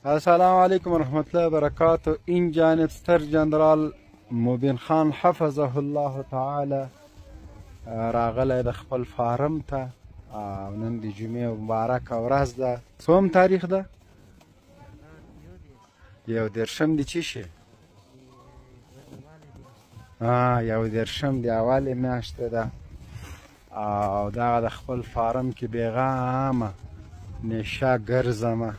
السلام علیکم ورحمت الله وبرکاته. این جانب ستر جنرال مبین خان حفظه الله تعالی راغلی د خپل فارم ته، او نن د جمعې مبارکه ورځ ده. څوم تاریخ ده؟ 31 د چی شي؟ 31 د اولې میاشتې ده. او دغه د خپل فارم کې بېغمه نشه ګرځمه،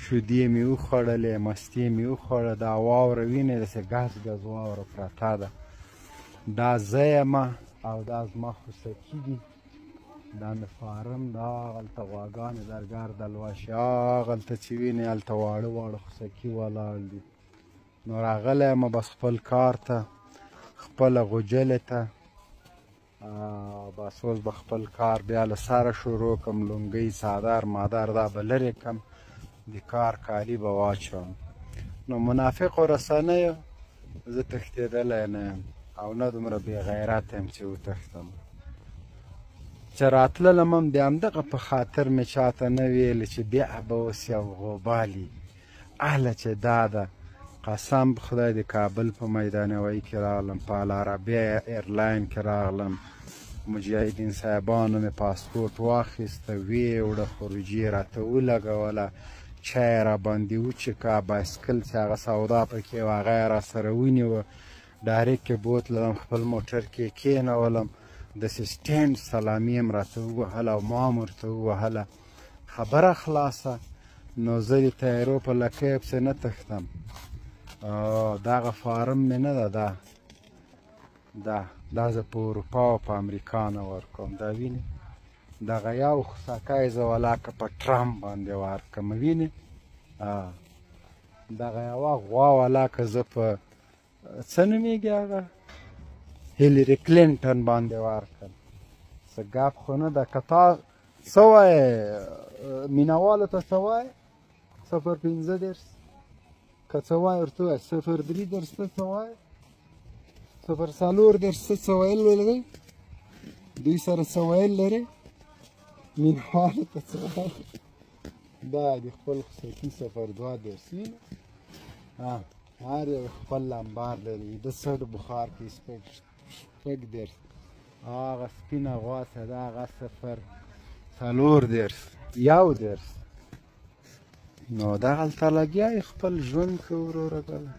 شودې مې وخوړلې، مستې مې وخوړه. دا واوره وینې، داسې ګز ګز واوره پرته ده. دا زه یمه او دا زما خوسکي دي. دا مې فارم ده، هغلته غواګانې درګرده لوشي، هغلته چې وینې هلته واړه واړه خوسکي ولاړ دي. نو راغلی یم بس خپل کار ته، خپله غوجلې ته. بس اوس به خپل کار بیا له سره شروع کم، لونګۍ څادر مادر دا به لرې کم، د کار کالي به واچوم. نو منافقو رسنیو زه تښتېدلی نه یم او نه دومره بې غیرته یم چې وتښتم. چې راتللم هم د همدغه په خاطر مې چاته نه ویل چې بیا به اوس یو غوبالي اهله چې دا ده. قسم په خدای د کابل په میدان هوایي کې راغلم، په العربیه ایرلاین کې راغلم، مجاهدین صاحبانو مې پاسپورټ واخیسته، ویې وړه، خروجي یې راته ولګوله، چای یې راباندې وچکه، بایسکل چې هغه سودا پکې وه هغه یې راسره ونیوه، ډایرکټ یې بوتلم، خپل موټر کې یې کښېنولم، داسې سټینډ سلامي یې هم راته ووهله او ما هم ورته ووهله. خبره خلاصه. نو زه د طیارو په لکیو پسې نه تښتم. دغه فارم مې نه ده، دا دا دا زه په اروپا او په امریکا نه ورکوم. دا وینې دغه یو خوسکی زه ولاکه په ټرمپ باندې ورکم، وینې دغه یوه غوا ولاکه زه په څه نومېږي هغه هیلري کلینټن باندې ورکم. څه ګپ خو نه ده. که تا څه وایې مینهوالو ته څه وایې؟ 0.35 که څه وایې ورته ووایه. 0.3 ته څه وایې؟ 0.4 ته څه ویل لرې؟ دوی سره څه ویل لرې؟ مینهوالو ته څه وایې؟ دا د خپل خوسکي 0.32 وینې، هر یو خپل لمبار لري. د سړ بخار کې 36، هغه سپینه غوا چې ده هغه 0.34 31. نو دغلته لګیا یې خپل ژوند که وروره ګله.